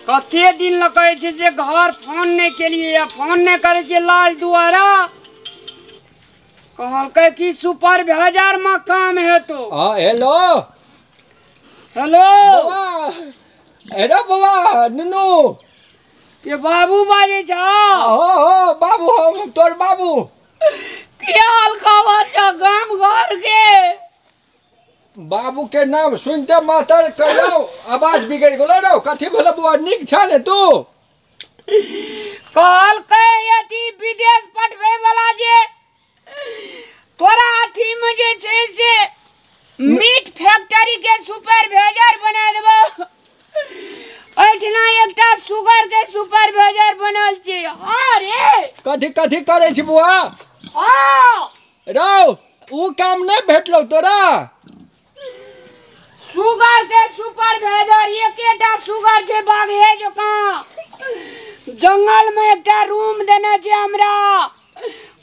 कते दिन ल कहै छै से घर फोन नहीं केलिए या फोन नहीं करे छै लाल दुआरा कहलकै कि सुपरवाइजर में काम हेतो। हां हेलो हेलो बौआ, अरे बौआ नुनू के बाबू बाजै छौ? हो हो बाबू, हम तोर बाबू। की हाल खबर छौ गाम घर के? बाबू के नाम सुनते मातर कहलौ आवाज बिगड़ गेलो रौ। कथी भेल बौआ, नीक छ ने तू? कहलकै अथी विदेश पठबै वाला जे तोरा अथी में जे छै से मीट फैक्ट्री के सुपरवाइजर बना देबो। एहिठिना एकटा सुगर के सुपरवाइजर बनल छै। हाँ रे कथी कथी करै छी बौआ? हाँ रौ ऊ काम नहीं भेटलौ तोरा? सुगर के सुपरवाइजर एकेटा सुगर छै बाघे जकाँ, जंगल में एकटा रूम देने छै हमरा,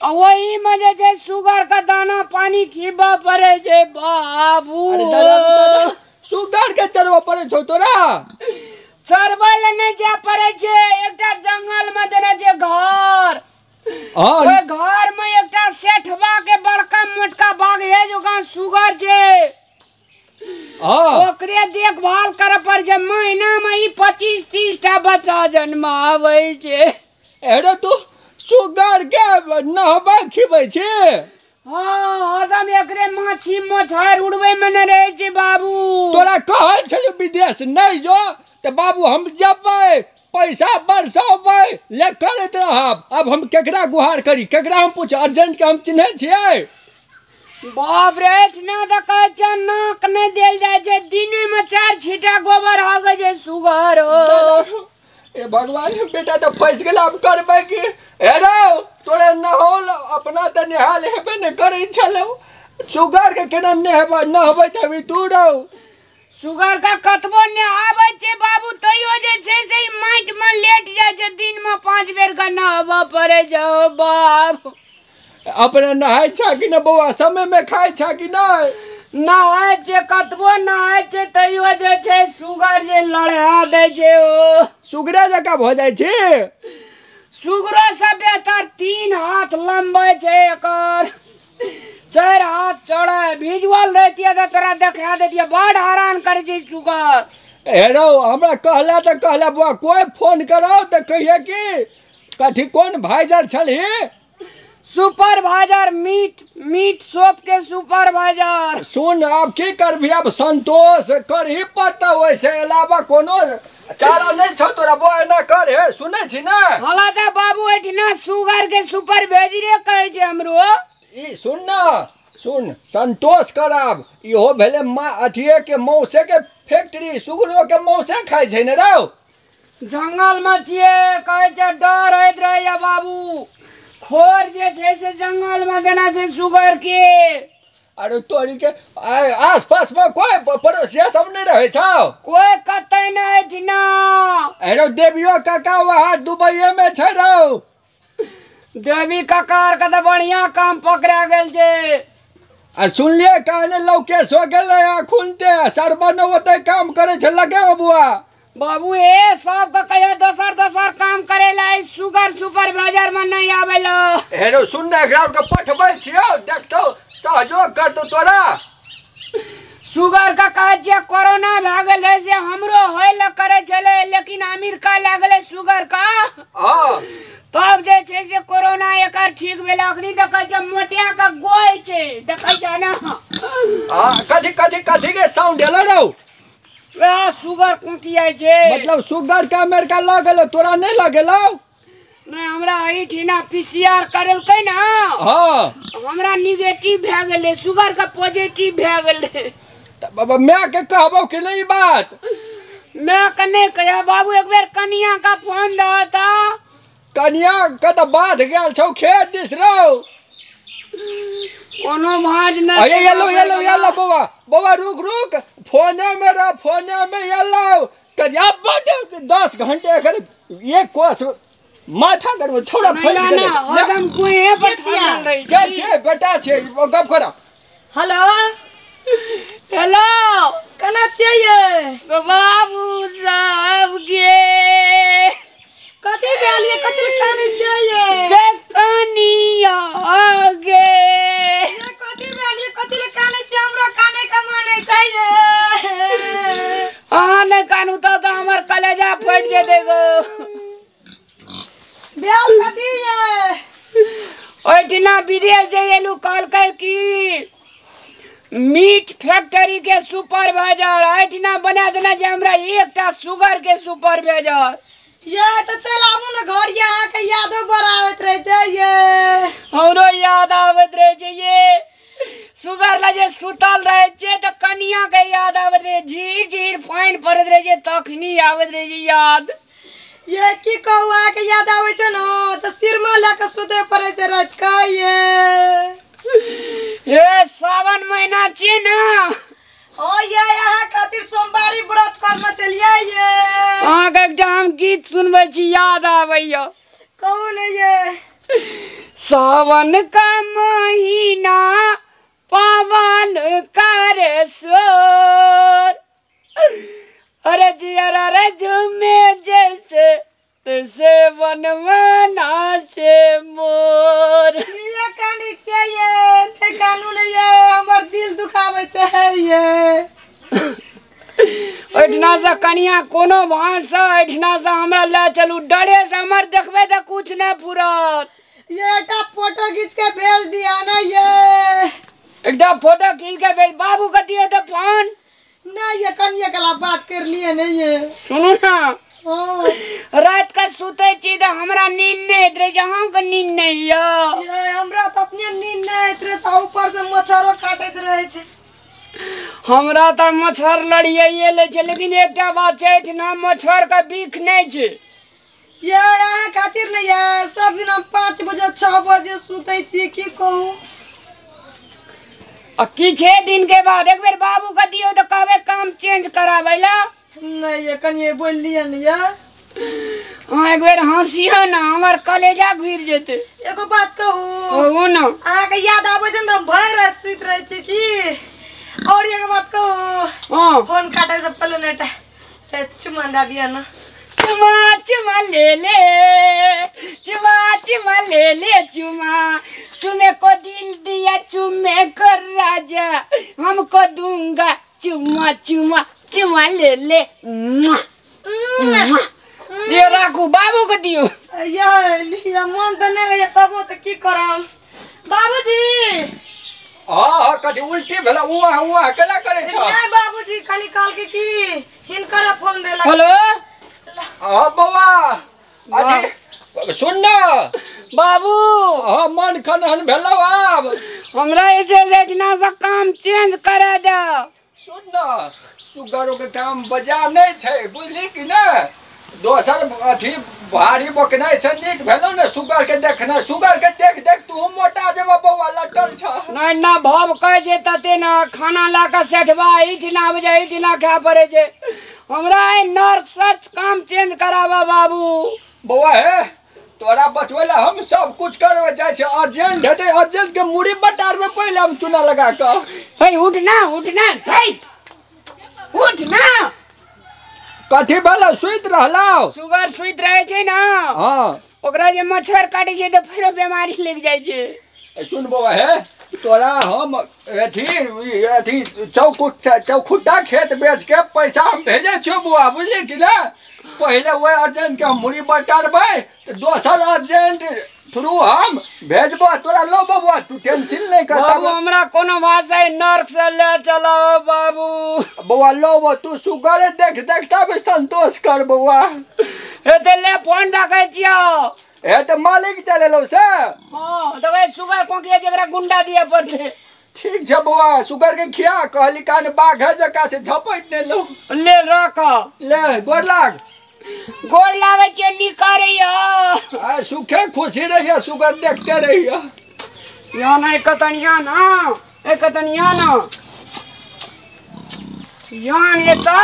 वही में जे छै सुगर के दाना पानी खिबऽ पड़ै छै बाबू। अरे सुगर के चरबऽ पड़ै छौ तोरा? चरबै लए नहि जाय पड़ै छै, एकटा जंगल में देने छै घर, ओहि घर में एकटा सेठवा के बड़का मोटका बाघे जकाँ सुगर छै, ओकरे देखभाल करऽ पड़ै छै। महीना में ई 25-30 टा बच्चा जन्माबै छै। अरे तू सुगर के नहबै खिबै छी? हाँ हरदम एकरे माछी मछहर उड़बै में नहि रहै छै बाबू। तोरा कहै छलियौ विदेश नहि जो तऽ बाबू हम जेबै, पैसा बरसेबै ले करैत रहब। अब हम केकरा गुहार करी, केकरा हम पूछ? अर्जेंट के हम चिन्है छियै? बाप रे एहिठिना तऽ कहै छै नाक नहि देल जाइ छै, दिने में 4 छींटा गोबर हगै छै सुगर। ए भगवान बेटा तऽ फँसि गेल, आब करबै की? हे रौ तोरे नहौल अपना तऽ नहायल हेबे नहि करै छलौ, सुगर के केना नहेबै नहबै तभी तू रौ? सुगर के कतबो नहाबै छै बाबू तैयो जे छै से माटि में लेट जाइ छै, दिन में 5 बेर के नहबऽ पड़ै छै बाप। अपने नहाय छा कि नहि बौआ? समय में खाइ छा कि नहि? नहाय छै, कतबो नहाय छै तैयो जे छै सुगर जे लड़हा दै छै। ओ सुगरे जकाँ भऽ जाइ छै? सुगरो से बेहतर 3 हाथ लम्बै छै एकर, 4 हाथ चौड़ाइ। भिजुअल रहतियै तऽ तोरा देखा देतियै, बड़ हैरान करै छै सुगर। हे रौ हमरा कहला तऽ कहला बौआ कोइ फोन करौ तऽ कहिए कि कथी कोन भाइजर छलही? सुपरवाइजर मीट शॉप के सुपरवाइजर। सुन आब की करबही, आब संतोष करही पड़तौ, ओहिसे अलावा कोनो चारा नहि छौ तोरा बौआ, एना कर। हे सुनै छी ने? हला तऽ बाबू एहिठिना सुगर के सुपरवाइजरे कहै छै हमरो। ई सुन न, सुन संतोष कराब, इहो भेलै मा अथिए के मौसे के फैक्ट्री, सुगरो के मौसे खाइ छै ने रौ? जंगल में छियै कहै छै डर होइत रहैया बाबू, खोर जे छै से जंगल में देना छै सुगर के। अरे तोरी के आस पास में कोई पड़ोसिया सब नहीं रहे छौ? कोई कतै नहि एहिठिना। अरे देवियो काका वहाँ दुबईये में छै रौ। देवी काका आर के तऽ बढ़िया काम पकड़ा गेल छै। आ सुनलियै कहने लौकेश हो गेलै अखुनते सरबन ओतै काम करै छै लगे बबुआ। बाबू ए सब के कहियो दोसर दोसर काम करे ला, सुगर सुपरवाइजर में नहीं आवे ला। हेरो सुन ने एकरा के पठबै छियौ, देखतौ सहयोग करतौ तोरा। सुगर के कहै छियै कोरोना भए गेल रहै से हमरो होय ल करै छलै, लेकिन अमेरिका लागलै सुगर का। हां तब जे छै से कोरोना एकर ठीक भेलै। अखनी देखै छै मोटिया के गोय छै, देखै छै ना? हां कथी कथी कथी के साउंड एलै रौ? वएह सुगर कुकियाइ छै। मतलब सुगर के अमेरिका लऽ गेलौ, तोरा नहि लऽ गेलौ? नहि हमरा एहिठिना पीसीआर करेलकै ना। हाँ हमरा निगेटिव भए गेलै, सुगर के पॉजिटिव भए गेलै। बाबा my के कहबौ कि नहि ई बात? My के नहि कहिया बाबू, एक बेर कनिया का फोन दह तऽ। कनिया के तऽ बाध गेल छौ खेत दिस रौ। कोनो भाँज नहि। अरे yellow yellow yellow बौआ बौआ रुक रुक, फोने में रह, फोने में येलो। कनिया 10 घंटे एक कोस माथा गर्म छोड़ा फंस गेलै। हरदम कुएं पर ठहरल रहै के छै बेटा छै गप करऽ। हेलो हेलो केना छियै बाबू साहब गे? कलेजा फटि जेतै गो। भेल कथी ये? ओहिठिना विदेश जे एलू कहलकै कि मीट फैक्ट्री के सुपरवाइजर, एहिठिना बना देना जे हमरा एकटा सुगर के सुपरवाइजर। ये तो चल आबू ने घर, ये अहाँके यादो बड़ आबैत रहै छै ये। हमरो याद आबैत रहै छै ये। सुगर ला जे सुतल रहै छै तऽ कनिया के याद आबैत रहै, झीर झीर पानि पड़ैत रहै छै तखनी आबैत रहै छै याद। ये की कहू, अहाँके याद आबै छै ने तऽ सिरमा लए कऽ सुतै पड़ै छै राति कऽ ये। ये सावन महीना छियै ने। ओ ये अहाँ खातिर सोमवारी व्रत करने चलियै ये। अहाँके एकटा हम गीत सुनबै छी, याद आबैया। कहू ने ये। सावन का महीना पवन करे शोर, अरे जियरा रे झूमे जैसे तैसे वनवा नाचे मोर। ये कानी छै ये, नहि कानू ने ये, हमर दिल दुखाबै छै ये। एहिठिना से कनिया कोनो भाषा, एहिठिना से हमरा लए चलू, डरे से हमर देखबै तऽ कुछ नहि फुरत। ये एकटा फोटो घीच के भेज दिया ने ये। एकटा फोटो खींच के भेज, बाबू के दियौ तऽ फोन। नहीं ये कनिया कला बात कर लिए नहीं ये। सुनू ना, रात के सुतै छी तऽ हमरा नींद नहि होइत रहै छै, अहाँके नींद नहि यऽ? ये हमरा तऽ अपने नींद नहि होइत रहै छै, ऊपर से मच्छरो काटैत रहै छै। हमरा तऽ मच्छर लड़ियाइए लै छै, लेकिन एकटा बात छै, एहिठिना मच्छर के बिख नहि छै। ये अहाँ खातिर नहि ये, सब दिन हम 5 बजे 6 बजे सुतै छी, की कहू। आ किछे दिन के बाद एक बेर बाबू के दियौ तऽ कहबै काम चेंज कराबै ला। नहीं ये कनिये बोललियै ने ये। अहाँ एक बेर हँसियौ ने, हमर कलेजा घुरि जेतै। एगो बात कहू? कहू ने। अहाँके याद आबै छै ने तऽ भरि राति सुति रहै छी की। और एगो बात कहू? हाँ। फोन काटे से पहले ने एकटा चुमा दए दिअ ने। चुमा चुमा ले ले, चुमा चुमा ले ले, चुमा चुमे को दिल दिया चुमे को राजा, हमको दूंगा चुमा चुमा चुमा ले ले। ये राखू, बाबू के दियो। ये लिया, मन तऽ नहि होइए तबो तऽ की करब बाबूजी। हाँ कथी उल्टी भेला, उआ उआ केना करै छ? नहि बाबूजी, कनी कहलकै कि हिनकर फोन देलक। हेलो। हाँ बौआ, अथी सुन ना बाबू। हाँ मन खनहन भेलौ आब। हमरा जे छै से एहिठिना से काम चेंज करा दे। सुन ना, सुगरो के काम बजा नहि छै, बुझली कि ने? दोसर अथी भारी बकनाइ से नीक भेलौ ने सुगर के देखनाइ। सुगर के देख देख तू मोटा जेबऽ बौआ, लटल छ। नहि ना भाव कहै छै तते ने, खाना लए कऽ सेठबा एहिठिना आबै छै, एहिठिना खाय पड़ै छै। हमरा एहि नर्क सच काम चेंज कराबऽ बाबू। बौआ हे, तोरा बचबै लए हम सब कुछ करबै जाइ छै। अर्जेंट हेतै, अर्जेंट के मुड़ी बटारबै पहिले हम चूना लगा कऽ। हे उठ ना, उठ ना, हे उठ ना। कथी भेलौ, सुति रहलौ? सुगर सुति रहै छै ने। हाँ। ओकरा जे मच्छर काटै छै तऽ फेरो बीमारी लागि जाइ छै। सुन बौआ हे, तोरा हम अथी अथी चौखुट्टा खेत बेच के पैसा हम भेजै छियौ बौआ, बुझली कि ने? पहिले ओहि अर्जेंट के हम मुड़ी बटारबै, दोसर अर्जेंट थ्रू हम भेजबो तोरा। लो बबुआ, तू टेंशन नहीं कर। बाबू हमरा कोनो भाषा नर्क से ले चलाओ बाबू। बौआ लो, तू सुगरे देख देख तब संतोष कर बौआ। हे ते ले फोन रखै छियौ। हे ते मालिक चलेलौ से। हां तो सुगर कोकिया जकरा गुंडा दिया पड़तै। ठीक छै बौआ, सुगर के खिया कहली कान बाघ जका से झपट ने लो। ले रख ले, गोर लाग। गोर लागै छियै, निकरैया। आ सुखे खुशी रहिया, सुगर देखते रहिया। या ना एक तनिया ना, एक तनिया ना यान एता।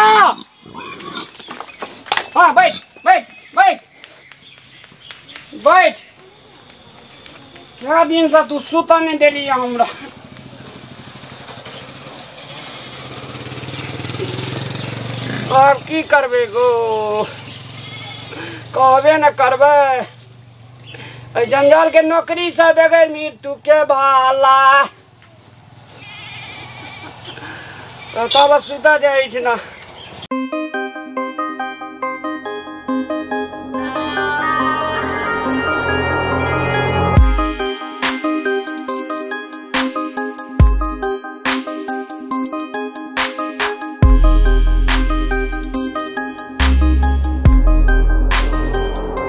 हां बैठ बैठ बैठ बैठ। क्या दिन से तू सुता नहीं देली हमरा। आब की करबै गो, कहबे न करबै। एहि जंजाल के नौकरी से बगैर मृत्यु के भाला। तब सुता जाय ना।